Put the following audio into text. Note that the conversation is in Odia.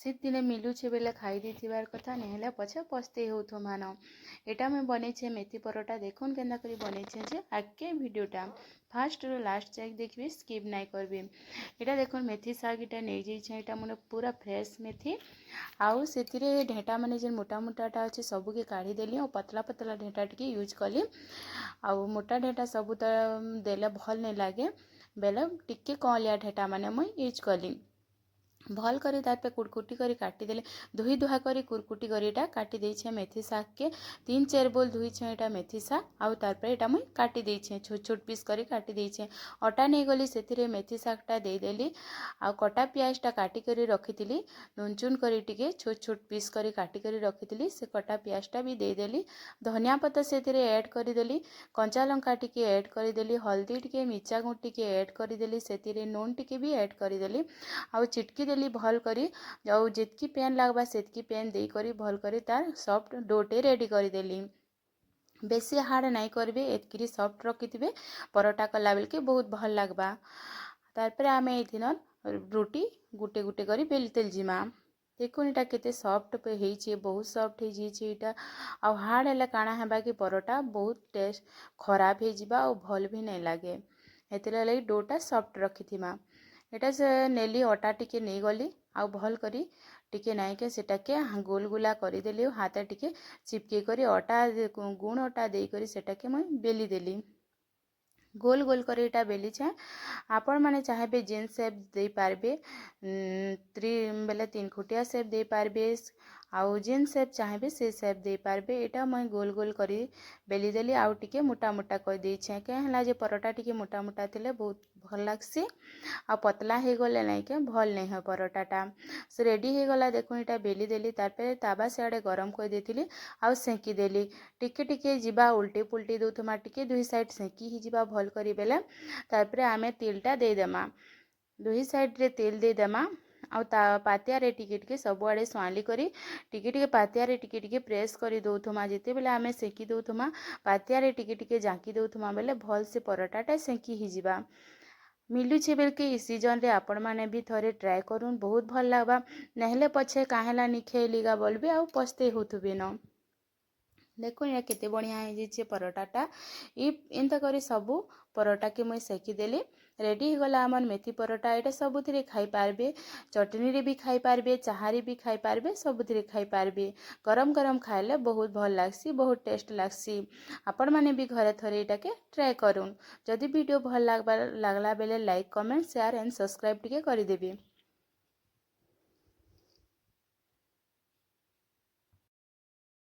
ଶୀତ୍ ଦିନେ ମିଲୁଛେ ବେଲେ ଖାଇ ଦେଇଥିବାର୍ କଥା, ନେହେଲେ ପଛେ ପସ୍ତେଇ ହଉଥୁମାନ। ଏଇଟା ମୁଇଁ ବନେଇଛେ ମେଥି ପରଟା। ଦେଖୁନ୍ କେନ୍ତା କରି ବନେଇଛେ ଯେ ଆଗ୍କେ ଭିଡ଼ିଓଟା ଫାଷ୍ଟରୁ ଲାଷ୍ଟ ଯାଏ ଦେଖିବେ, ସ୍କିପ୍ ନାଇଁ କରିବେ। ଏଇଟା ଦେଖୁନ୍, ମେଥି ଶାଗ ଏଇଟା ନେଇଯାଇଛେ। ଏଇଟା ମୋର ପୁରା ଫ୍ରେଶ୍ ମେଥି। ଆଉ ସେଥିରେ ଢେଣ୍ଟା ମାନେ ଯେନ୍ ମୋଟା ମୋଟାଟା ଅଛି, ସବୁକେ କାଢ଼ିଦେଲି ଆଉ ପତଲା ପତଲା ଢେଣ୍ଟା ଟିକେ ୟୁଜ୍ କଲି। ଆଉ ମୋଟା ଢେଣ୍ଟା ସବୁ ତ ଦେଲେ ଭଲ୍ ନାଇଁ ଲାଗେ ବେଲେ ଟିକେ କଅଁଲିଆ ଢେଣ୍ଟା ମାନେ ମୁଇଁ ୟୁଜ୍ କଲି। ଭଲ୍ କରି ତାପରେ କୁଟକୁଟି କରି କାଟିଦେଲି। ଧୁଇ ଧୁଆ କରି କୁରକୁଟି କରି ଏଇଟା କାଟି ଦେଇଛେ ମେଥି ଶାଗକେ। ତିନ୍ ଚାର୍ ବୋଲ୍ ଧୁଇଛେ ଏଇଟା ମେଥି ଶାଗ। ଆଉ ତାପରେ ଏଇଟା ମୁଇଁ କାଟି ଦେଇଛେ, ଛୋଟ ଛୋଟ ପିସ୍ କରି କାଟି ଦେଇଛେ। ଅଟା ନେଇଗଲି, ସେଥିରେ ମେଥି ଶାଗଟା ଦେଇଦେଲି। ଆଉ କଟା ପିଆଜଟା କାଟି କରି ରଖିଥିଲି, ନୁନ୍ ଚୁନ୍ କରି ଟିକେ ଛୋଟ ଛୋଟ ପିସ୍ କରି କାଟି କରି ରଖିଥିଲି, ସେ କଟା ପିଆଜଟା ବି ଦେଇଦେଲି। ଧନିଆ ପତ୍ର ସେଥିରେ ଆଡ଼୍ କରିଦେଲି, କଞ୍ଚା ଲଙ୍କା ଟିକେ ଆଡ଼୍ କରିଦେଲି, ହଳଦୀ ଟିକେ, ମିର୍ଚା ଗୁଣ୍ଡ ଟିକେ ଆଡ଼୍ କରିଦେଲି, ସେଥିରେ ନୁନ୍ ଟିକେ ବି ଆଡ଼୍ କରିଦେଲି ଆଉ ଚିଟକି ଦେଲି ଭଲ୍ କରି। ଆଉ ଯେତ୍କି ପେନ୍ ଲାଗ୍ବା, ସେତ୍କି ପେନ୍ ଦେଇକରି ଭଲ୍ କରି ତାର୍ ସଫ୍ଟ ଡୋଟେ ରେଡ଼ି କରିଦେଲି। ବେଶୀ ହାର୍ଡ଼ ନାଇଁ କରିବେ, ଏତ୍କିରି ସଫ୍ଟ ରଖିଥିବେ, ପରଟା କଲା ବେଲ୍କେ ବହୁତ ଭଲ୍ ଲାଗ୍ବା। ତାରପରେ ଆମେ ଏଇଥିନ ରୁଟି ଗୁଟେ ଗୁଟେ କରି ବେଲି ଯିମା। ଦେଖୁନ୍, ଏଇଟା କେତେ ସଫ୍ଟ ହେଇଛେ, ବହୁତ ସଫ୍ଟ ହେଇଯାଇଛେ ଏଇଟା। ଆଉ ହାର୍ଡ଼ ହେଲେ କାଣା ହେବା କି ପରଟା ବହୁତ ଟେଷ୍ଟ ଖରାପ ହେଇଯିବା ଆଉ ଭଲ୍ ବି ନାଇଁ ଲାଗେ। ହେଥିର୍ ଲାଗି ଡୋଟା ସଫ୍ଟ ରଖିଥିମା। ଏଇଟା ସେ ନେଲି, ଅଟା ଟିକେ ନେଇଗଲି ଆଉ ଭଲ୍ କରି ଟିକେ ନାଇକେ ସେଟାକେ ଗୋଲ ଗୁଲା କରିଦେଲି। ଆଉ ହାତେ ଟିକେ ଚିପକେଇ କରି ଅଟା, ଗୁଣ ଅଟା ଦେଇକରି ସେଟାକେ ମୁଇଁ ବେଲି ଦେଲି। ଗୋଲ ଗୋଲ କରି ଏଇଟା ବେଲିଛେଁ। ଆପଣମାନେ ଚାହିଁବେ ଯେନ୍ ସେପ୍ ଦେଇପାରିବେ, ତ୍ରି ବେଲେ ତିନ୍ ଖୁଟିଆ ସେପ୍ ଦେଇପାରିବେ ଆଉ ଯେନ୍ ସେପ୍ ଚାହିଁବେ ସେ ସେପ୍ ଦେଇପାରିବେ। ଏଇଟା ମୁଇଁ ଗୋଲ ଗୋଲ କରି ବେଲିଦେଲି ଆଉ ଟିକେ ମୋଟା ମୋଟା କରିଦେଇଛେଁ। କାଁ ହେଲା ଯେ ପରଟା ଟିକେ ମୋଟା ମୋଟା ଥିଲେ ବହୁତ ଭଲ୍ ଲାଗ୍ସି ଆଉ ପତଲା ହେଇଗଲେ ନାଇକେ ଭଲ୍ ନାଇଁ ହୁଏ ପରଟାଟା। ସେ ରେଡ଼ି ହେଇଗଲା। ଦେଖୁନ୍, ଏଇଟା ବେଲିଦେଲି। ତାପରେ ତାବା ସିଆଡ଼େ ଗରମ କରିଦେଇଥିଲି ଆଉ ସେଙ୍କିଦେଲି। ଟିକେ ଟିକେ ଯିବା, ଉଲ୍ଟି ପୁଲ୍ଟି ଦଉଥିମା ଟିକେ, ଦୁଇ ସାଇଡ଼୍ ସେଙ୍କି ହେଇଯିବା ଭଲ୍ କରି ବେଲେ ତାପରେ ଆମେ ତେଲଟା ଦେଇଦେମା। ଦୁହି ସାଇଡ଼୍ରେ ତେଲ ଦେଇଦେମା ଆଉ ତା ପାତିଆରେ ଟିକେ ଟିକେ ସବୁଆଡ଼େ ସୁଆଁଲି କରି ଟିକେ ଟିକେ ପାତିଆରେ ଟିକେ ଟିକେ ପ୍ରେସ୍ କରି ଦଉଥିମା। ଯେତେବେଲେ ଆମେ ସେକି ଦଉଥିମା, ପାତିଆରେ ଟିକେ ଟିକେ ଜାଙ୍କି ଦଉଥିମା ବେଲେ ଭଲ୍ସେ ପରଟାଟା ସେଙ୍କି ହେଇଯିବା। ମିଲୁଛେ ବେଲ୍କେ ଇ ସିଜନ୍ରେ ଆପଣମାନେ ବି ଥରେ ଟ୍ରାଏ କରୁନ୍, ବହୁତ ଭଲ୍ ଲାଗ୍ବା। ନେହେଲେ ପଛେ କାଁ ହେଲା ନି ଖେଇଲିଗା ବୋଲବେ ଆଉ ପସ୍ତେଇ ହଉଥିବେ ନ। ଦେଖୁନ୍, ଏଇଟା କେତେ ବଢ଼ିଆ ହେଇଯାଇଛେ ପରଟାଟା। ଇ ଏନ୍ତା କରି ସବୁ ପରଟାକେ ମୁଇଁ ସେକିଦେଲି। ରେଡ଼ି ହେଇଗଲା ଆମର୍ ମେଥି ପରଟା। ଏଇଟା ସବୁଥିରେ ଖାଇପାରବେ, ଚଟନୀରେ ବି ଖାଇପାରବେ, ଚାହାରେ ବି ଖାଇପାରବେ, ସବୁଥିରେ ଖାଇପାରବେ। ଗରମ ଗରମ ଖାଇଲେ ବହୁତ ଭଲ୍ ଲାଗ୍ସି, ବହୁତ ଟେଷ୍ଟ ଲାଗ୍ସି। ଆପଣମାନେ ବି ଘରେ ଥରେ ଏଇଟାକେ ଟ୍ରାଏ କରୁନ୍। ଯଦି ଭିଡ଼ିଓ ଭଲ୍ ଲାଗ୍ଲା ବେଲେ like, comment, share and subscribe ଟିକେ କରିଦେବେ।